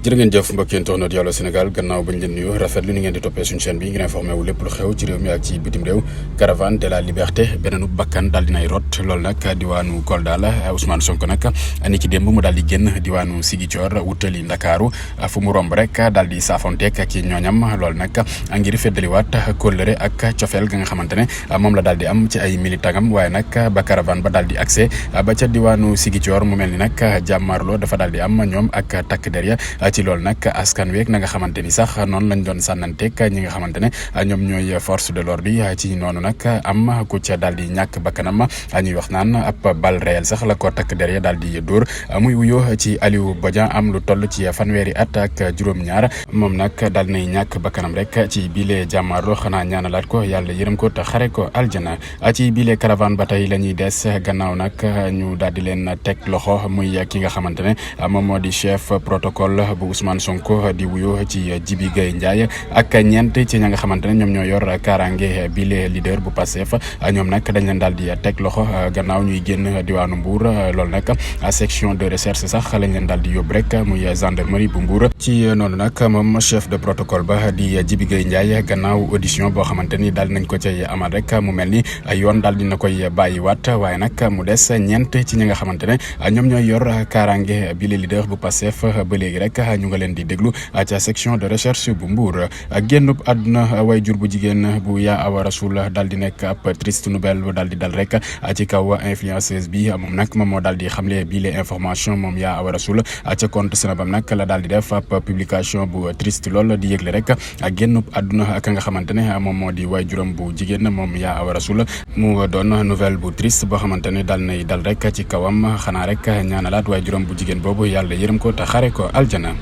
jërë ngeen jëf mbokk yéen tournot Allô Sénégal gannaaw bañ leen nuyu rafetlu ni ngeen di toppee suñu chaîne bi ngir informé wu lépp lu xew ci réew mi ak ci bitim réew. caravane de la liberté beneen bakkan daal dinay rot loolu nag diwaanu Kolda la Ousmane Sonko nag ni ki démb mu daal di génn diwaanu Ziguinchor wutali Ndakaaru fu mu romb rek daal di saafonteek ak ñooñam loolu nag ngir feddaliwaat kóllëre ak cofeel ga nga xamante ne moom la daal di am ci ay militangam waaye nag ba caravane ba daal di accès ba ca diwaanu Ziguinchor mu mel ni nag jàmmaarloo dafa daal di am ñoom ak takk der ya ci loolu nag askan week na nga xamante ni sax noonu lañ doon sànnanteeg ñi nga xamante ne ñoom ñooy force de l'ordre yi ci noonu nag am ku ca daal di ñàkk bakkanam ñuy wax naan ab balle réelle sax la ko takk der ya daal di dóor muy wuyoo ci Aliou Bodian am lu toll ci fanweeri at ak juróom-ñaar moom nag daal nay ñàkk bakkanam rek ci bile jàmmaarloo xanaa ñaanalaat ko yàlla yërëm ko te xare ko aljana ci bile caravane ba tey la ñuy des gannaaw nag ñu daal di leen teg loxo muy ki nga xamante ne moom moo di chef protocole bu Ousmane Sonko di wuyoo ci Jibi Gueye Ndiaye ak ñeent ci ña nga xamante ne ñoom ñoo yor kaaraange bile leader bu Pastef ñoom nag dañ leen daal di teg loxo gannaaw ñuy génn diwaanu Mbour loolu nag section de recherche sax lañ leen daal di yóbbu rek muy gendarmerie bu Mbour ci noonu nag moom chef de protocole ba di Jibi Gueye Ndiaye gannaaw audition boo xamante ni daal nañ ko cay amal rek mu mel ni yoon daal dina koy bàyyiwaat waaye nag mu des ñeent ci ñi nga xamante ne ñoom ñooy yor kaaraange bile leader bu Pastef ba léegi rek ñu nga leen di déglu ca section de recherche bu Mbour génnub àdduna way jur bu jigéen bu Yaa Awa Rasoul daal di nekk ab triste nouvelle bu daal di dal rek ci kaw influenceuse bi moom nag moom moo daal di xamle bii les information moom Yaa Awa Rasoul ca compte Snapam nag la daal di def ab publication bu triste lool di yëgle rek génnub àdduna ak nga xamante ne moom moo di way juram bu jigéen moom Yaa Awa Rasoul mu doon nouvelle bu triste boo xamante ne daal nay dal rek ci kawam xanaa rek ñaanalaat way juram bu jigéen boobu yàlla yërëm ko te xare ko aljana